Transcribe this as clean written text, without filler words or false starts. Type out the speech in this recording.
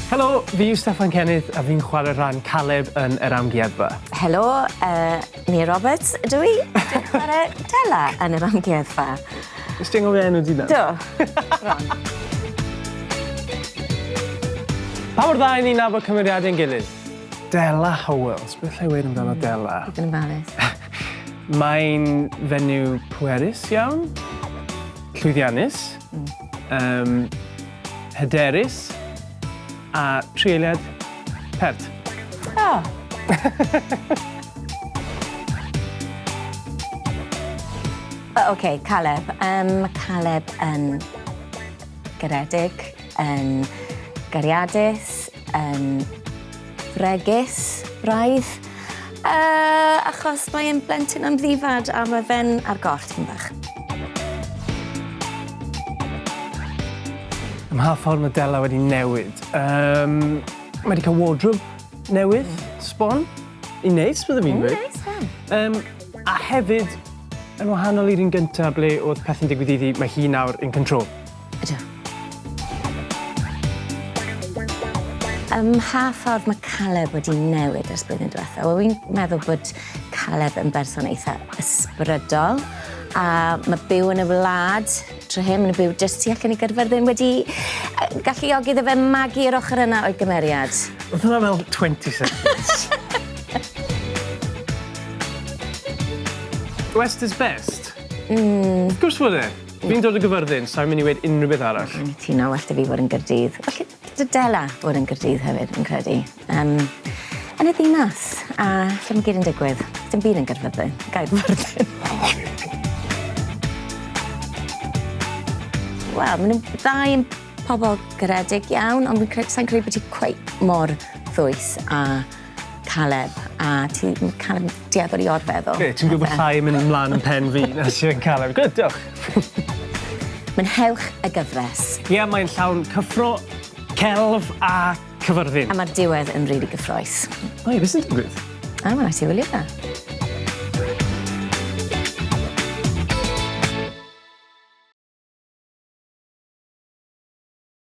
Helo, fi yw Steffan Cennydd a fi'n chwarae rhan Caleb yn yr amgueddfa. Helo, Nia Roberts ydw i. Dwi'n chwarae Della yn yr amgueddfa. Nes ti anghofio enw dy hunan? Do. Bron. Pa mor dda 'yn ni'n nabod cymeriade'n gilydd? Della Howells, beth allai weud amdano Della? Bydd yn ofalus. Mae'n fenyw pwerus iawn, llwyddiannus, hyderus a treuliad pert. O! Oce, Caleb. Ma' Caleb yn garedig, yn gariadus, yn fregus braidd. Achos mae e'n blentyn amddifad a ma' fe'n ar goll tipyn bach. Ym mha ffordd ma' Della wedi newid? Mae 'di cael wardrobe newydd, sbon. Un neis, bydde fi'n gweud. Neis iawn. A hefyd, yn wahanol i'r un gynta ble oedd pethe'n digwydd iddi, mae hi nawr in control. Ydw. Ym mha ffordd mae Caleb wedi newid ers blwyddyn diwetha? Wel, fi'n meddwl bod Caleb yn berson eitha ysbrydol a ma' byw yn y wlad tro hyn, ma'n byw jyst tu allan i Gaerfyrddin wedi galluogi iddo fe magu yr ochr yna o'i gymeriad. O'dd hwnna fel 20 seconds. West is best? Wrth gwrs fod e. Fi'n dod o Gyfyrddin, sai'n myn' i weud unryw beth arall. Fi'n cytuno, well 'da fi fod yn Gyrdydd. Well 'da Della fod yn Gyrdydd hefyd, fi'n credu. Yn y ddinas, a lle ma' gyd yn digwydd. Dim byd yn Gaerfyrddin. Gaerfyrddin. Wel, ma' nw'n ddau yn pobol garedig iawn, ond fi'n cre- sai'n credu bod ti cweit mor ddwys a Caleb, a ti, ma' Caleb yn dueddol i orfeddwl. Be, ti'n gwybod bod llai yn mynd ymlaen yn pen fi na sy yn Caleb. Good, diolch. Mwynhewch y gyfres. Ie, mae'n llawn cyffro, celf a Cyfyrddin. A ma'r diwedd yn rili gyffrous. O ie, be' sy'n digwydd? A ma' rai' ti wylio fe.